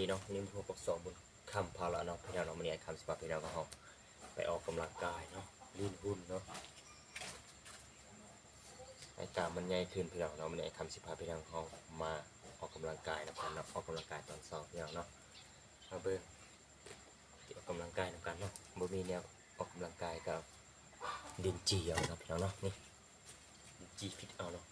ພີ່ນ້ອງ ນີ້ມາພົບກັບຊ່ອງບຸນຄຳພາລະເນາະ ພີ່ນ້ອງເນາະ. ມື້ນີ້ອ້າຍຄຳຊິພາພີ່ນ້ອງເຮົາໄປອອກກຳລັງກາຍເນາະ ລີນຫຸ່ນເນາະ ໃຫ້ກ້າມມັນໃຫຍ່ຂຶ້ນ ພີ່ນ້ອງເນາະ. ມື້ນີ້ອ້າຍຄຳຊິພາພີ່ນ້ອງເຮົາມາອອກກຳລັງກາຍນຳກັນເນາະ ອອກກຳລັງກາຍຕອນເຊົ້າ ພີ່ນ້ອງເນາະ. ມາເບິ່ງ ຊິອອກກຳລັງກາຍນຳກັນເນາະ. ບໍ່ມີແນວອອກກຳລັງກາຍກໍຫຼິ້ນຈີເອົາເນາະ ພີ່ນ້ອງເນາະ. ນີ້ຫຼິ້ນຈີຟິດເອົາເນາະ.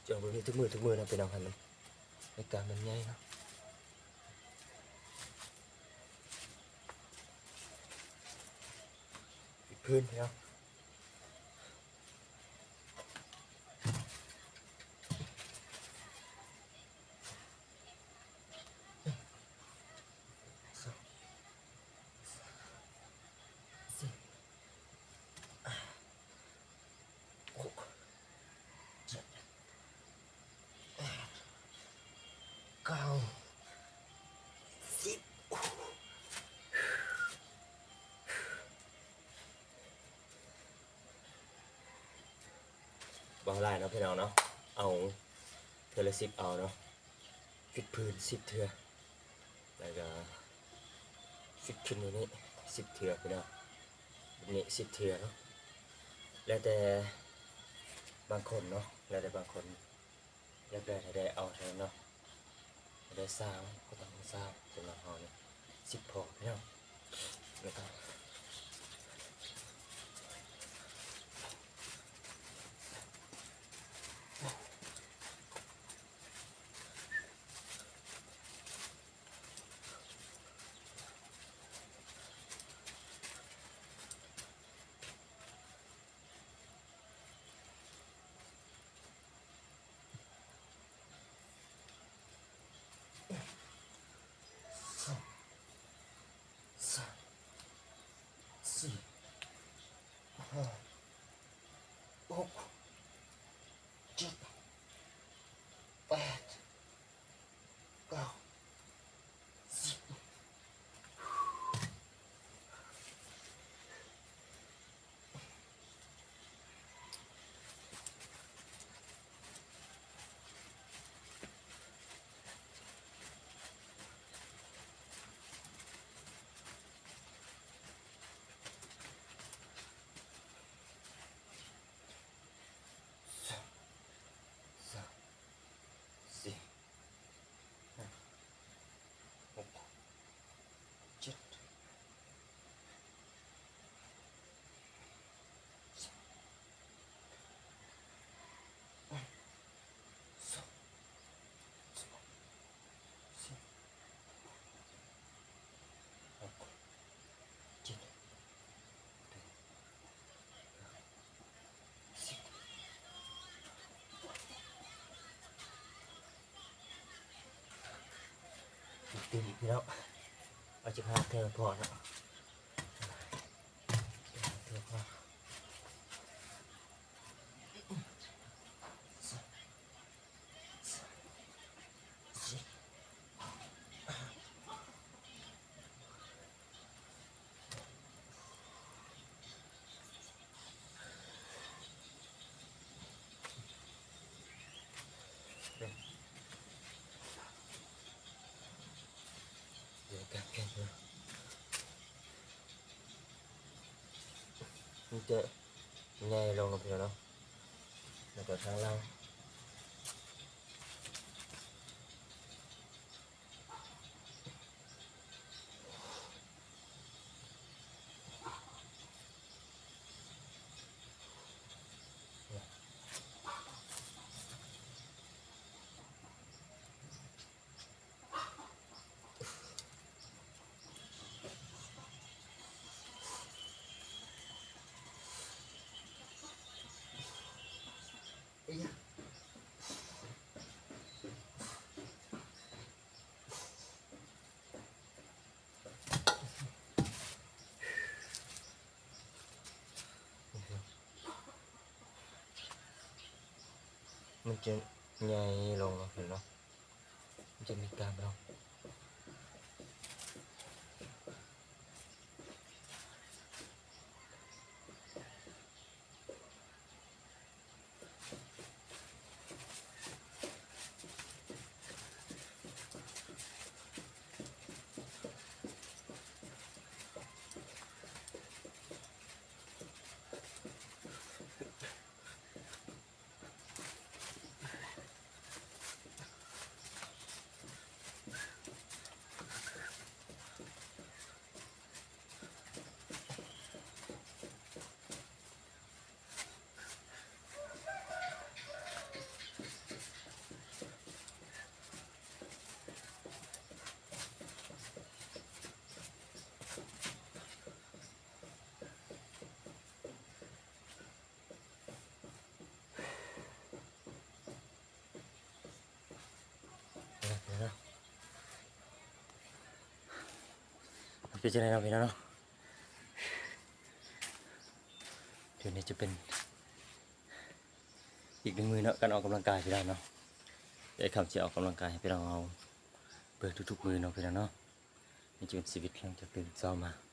ຈະເອົາແບບນີ້ທຸກມື້ ທຸກມື້ນະ ໄປນຳຫັ້ນນະ ໃຫ້ກ້າມມັນໃຫຍ່ເນາະ. ພື້ນພີ່ນ້ອງ. ຫົກ ເຈັດ ແປດ ເກົ້າ ສິບ. ເວົ້າຫຼາຍເນາະ ພີ່ນ້ອງເນາະ ເອົາເທື່ອລະສິບເອົາເນາະ. ຟິດພື້ນສິບເທື່ອ ແລ້ວກໍຟິດຂຶ້ນຢູ່ນີ້ສິບເທື່ອ ພີ່ນ້ອງ ແບບນີ້ສິບເທື່ອເນາະ. ແລ້ວແຕ່ບາງຄົນເນາະ ແລ້ວແຕ່ບາງຄົນ ຢາກໄດ້ເທົ່າໃດເອົາເທົ່ານັ້ນເນາະ. ໄດ້ຊາວກໍຕ້ອງຊາວ ສຳລັບເຮົານີ້ສິບພໍພີ່ນ້ອງ. ແລ້ວກໍ ສາມ ສີ່ ຫ້າ ຫົກ ເຈັດ ແປດ ເກົ້າ ສິບ. ສາມ ສີ່ ຫ້າ ຫົກ ເຈັດ ສາມ ສອງ ສາມ ສີ່ ຫົກ ເຈັດ ແປດ ເກົ້າ ສິບ. ຕື່ມອີກແລ້ວ ເອົາຈັກຫ້າເທື່ອພໍເນາະ ເທື່ອພໍ. ມັນຈະໃຫຍ່ລົງເນາະ ພີ່ນ້ອງເນາະ ແລ້ວກໍທາງຫຼັງ. ເ ມັນຈະໃຫຍ່ລົງເນາະ ເຫັນເນາະ ມັນຈະມີກາມເນາະ. ເປັນຈັ່ງໃດເນາະພີ່ນ້ອງເນາະ? ດຽວນີ້ຈະເປັນອີກໜຶ່ງມື້ເນາະ ການອອກກຳລັງກາຍພີ່ນ້ອງເນາະ. ເອື້ອຍຄຳຊິອອກກຳລັງກາຍໃຫ້ພີ່ນ້ອງເຮົາເບິ່ງທຸກໆມື້ເນາະພີ່ນ້ອງເນາະ. ນີ້ຈະເປັນຊີວິດຫຼັງຈາກຕື່ນເຊົ້າມາ.